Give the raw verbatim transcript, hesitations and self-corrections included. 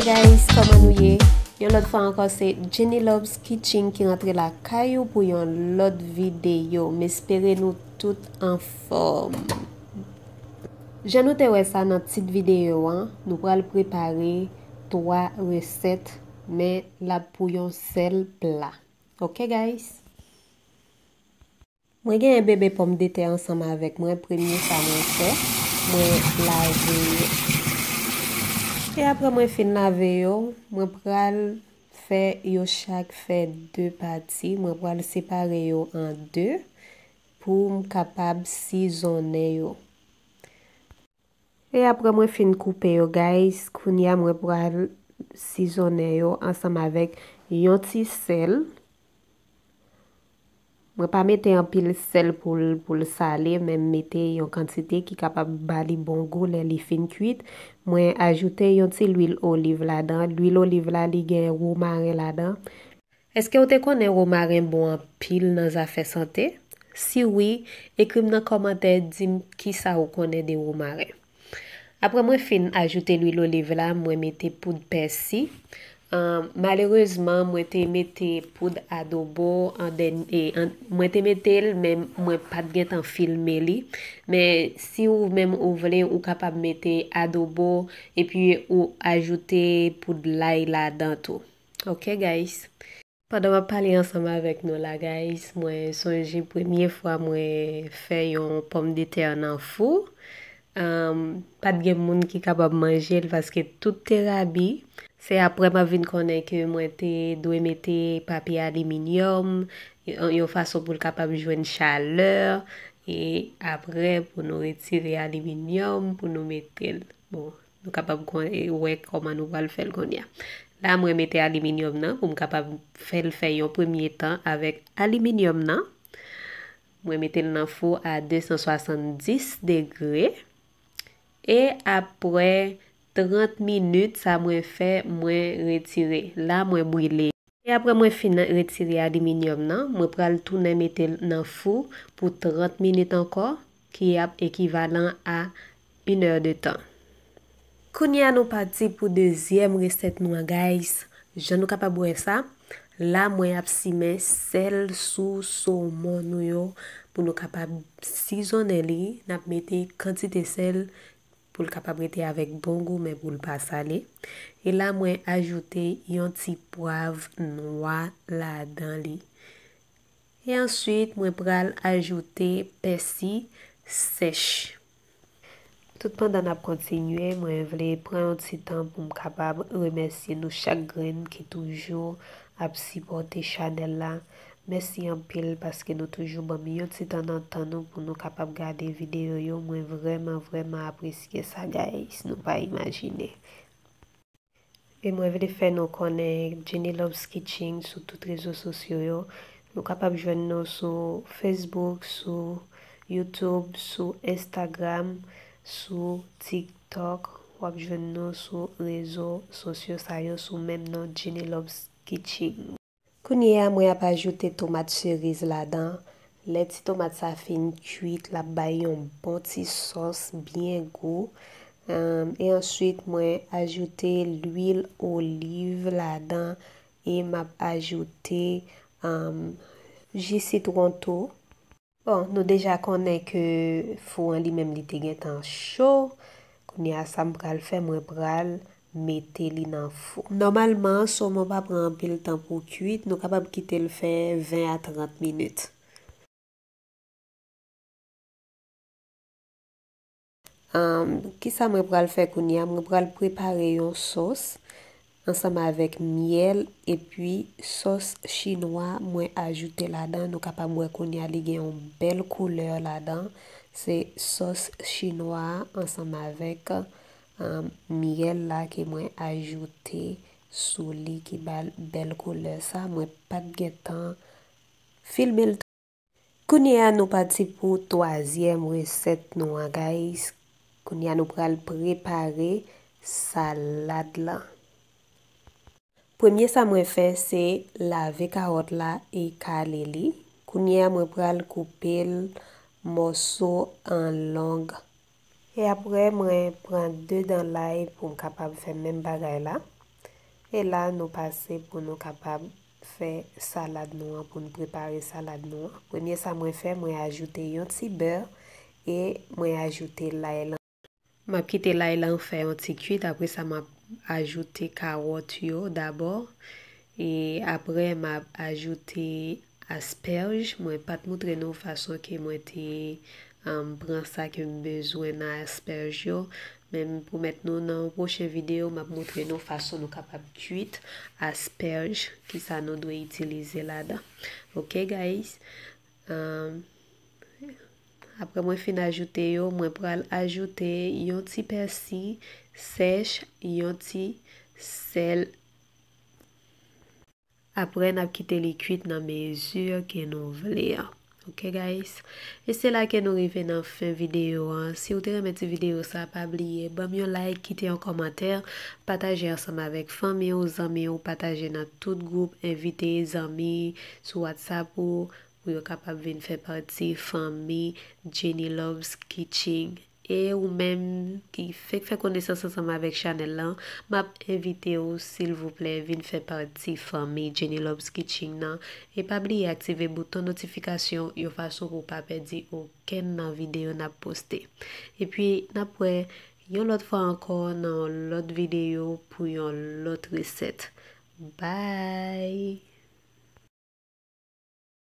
Guys, kòman nou ye? Yon lòt fwa ankò, se Jenny Loves Kitchen ki rantre lakay ou pou yon lòt videyo. M espere nou tout anfòm. Jan nou te wè sa nan tit videyo an, nou pral prepare twa resèt, men l ap pou yon sèl pla. Ok, guys? Mwen genyen bebe pòmdetè ansanm avèk mwen. Premye sa mwen fè, mwen lave yo. E apre mwen fin lave yo, mwen pral fè yo chak fè de pati. Mwen pral separe yo an de pou m kapab sizonnen yo. E apre mwen fin koupe yo, guys, kounye a mwen pral sizonnen yo ansanm avèk yon ti sèl. Mwen pa mete anpil sèl pou l, pou l sale, men m mete yon kantite ki kapab ba li bon gou lè li fin kuit. Mwen ajoute yon ti lwil oliv ladan. Lwil oliv la, li gen womaren ladan. Èske w te konnen womaren bon anpil nan zafè sante? Si wi, ekri m nan kòmantè, di m kisa ou konnen de womaren. Apre mwen fin ajoute lwil oliv la, mwen mete poud pèsi. Ahn, malerezman, mwen te mete poud adobo an dènye, an, mwen te mete l, men mwen pa t gentan filme li. Men si ou menm ou vle, ou kapab mete adobo, epi ou ajoute poud lay ladan tou. Ok, guys. Pandan m ap pale ansanm avèk nou la, guys, mwen sonje premye fwa mwen fè yon pòmdetè nan fou. Ahn, pa t gen moun ki kapab manje l paske tout te rabi. Se apre m ap vin konnen ke mwen te dwe mete papye aliminyòm, yon, yon fason pou l kapab jwenn chalè, e apre pou nou retire aliminyòm, pou nou mete l. Bon, nou kapab kon-, e, wè kòman nou pral fè l kounye a. La, mwen mete aliminyòm nan pou m kapab fè l fè yon premye tan avèk aliminyòm nan. Mwen mete l nan fou a de san swasanndis degre. E apre trant minit, sa mwen fè, mwen retire. La, mwen brile. E apre mwen fin retire aliminyòm nan, mwen pral tounen mete l nan fou pou trant minit ankò, ki ap ekivalan a inèdetan. Kounye a, nou pati pou dezyèm resèt nou an, guys. Jan nou kapab wè sa, la mwen ap simen sèl sou somon nou yo pou nou kapab sizonnen li. N ap mete kantite sèl pou l kapab rete avèk bon gou, men pou l pa sale. E la, mwen ajoute yon ti pwav nwa ladan li. E answit, mwen pral ajoute pèsi sèch. Tout pandan n ap kontinye, mwen vle pran yon ti tan pou m kapab remèsye nou chak grenn ki toujou ap sipòte chanèl la. Mèsi anpil paske nou toujou ban m yon ti tan nan tan nou pou nou kapab gade videyo yo. Mwen vrèman, vrèman apresye sa, guys. Nou pa imajine. E mwen vle fè nou konnen Jenny Loves Kitchen sou tout rezo sosyo yo. Nou kapab jwenn nou sou Facebook, sou YouTube, sou Instagram, sou TikTok. W ap jwenn nou sou rezo sosyo sa yo sou menm non Jenny Loves Kitchen. Kounye a, mwen ap ajoute tomat seriz ladan. Lè ti tomat sa fin kuit, l ap bay yon bon ti sòs byen gou. Em, e answit, mwen ajoute lwil oliv ladan e m ap ajoute, em, ji sitwon tou. Bon, nou deja konnen ke fou an li menm li te gentan cho. Kounye a, sa m pral fè, mwen pral mete li nan fou. Nòmalman, somon pa pran anpil tan pou kuit, nou kapab kite l fè ven a trant minit. Ahn, kisa mwen pral fè kounye a? Mwen pral prepare yon sòs ansanm avèk myèl epi sòs chinwa mwen ajoute ladan. Nou kapab wè kounye a li gen yon bèl koulè ladan. Se sòs chinwa ansanm avèk, ahn, myèl la ke mwen ajoute sou li ki ba l bèl koulè sa. Mwen pa t gentan filme l. Kounye a, nou pati pou twazyèm resèt nou an, guys. Kounye a, nou pral prepare salad la. Premye sa mwen fè, se lave kawòt la e kale li. Kounye a, mwen pral koupe l mòso an long. E apre, mwen pran de dan lay pou m kapab fè menm bagay la. E la, nou pase pou nou kapab fè salad nou an, pou nou prepare salad nou an. Premye sa mwen fè, mwen ajoute yon ti bè e mwen ajoute lay lan. M ap kite lay lan fè yon ti kuit, apre sa m ap ajoute kawòt yo dabò. E apre, m ap ajoute aspèj. Mwen pa t moutre nou fason ke mwen te um, pran sa ke m bezwen nan aspèj yo. Men m pwomèt nou nan yon pwochen videyo, m ap moutre nou fason nou kapab kuit aspèj, kisa nou dwe itilize ladan. Ok, guys? Um, apre mwen fin ajoute yo, mwen pral ajoute yon ti pèsi sèch, yon ti sèl. Apre, n ap kite li kuit nan mezi ke nou vle an. Ok, guys? E se la ke nou rive nan fen videyo an. Si w te renmen ti videyo sa, pa bliye ban m yon like, kite yon kòmantè, pataje ansanm avèk fanmi w, zanmi w, pataje nan tout gwoup, envite zanmi sou WhatsApp ou, pou yo kapab vin fè pati fanmi Jenny Loves Kitchen. E ou menm ki fèk fè konesans ansanm avèk chanèl lan, m ap envite w, silvouplè, vin fè pati fanmi Jenny Loves Kitchen nan. E pa bliye aktive bouton notifikasyon yon fason pou w pa pèdi okenn nan videyo n ap poste. Epi, n ap wè yon lòt fwa ankò nan yon lòt videyo pou yon lòt resèt. Bye!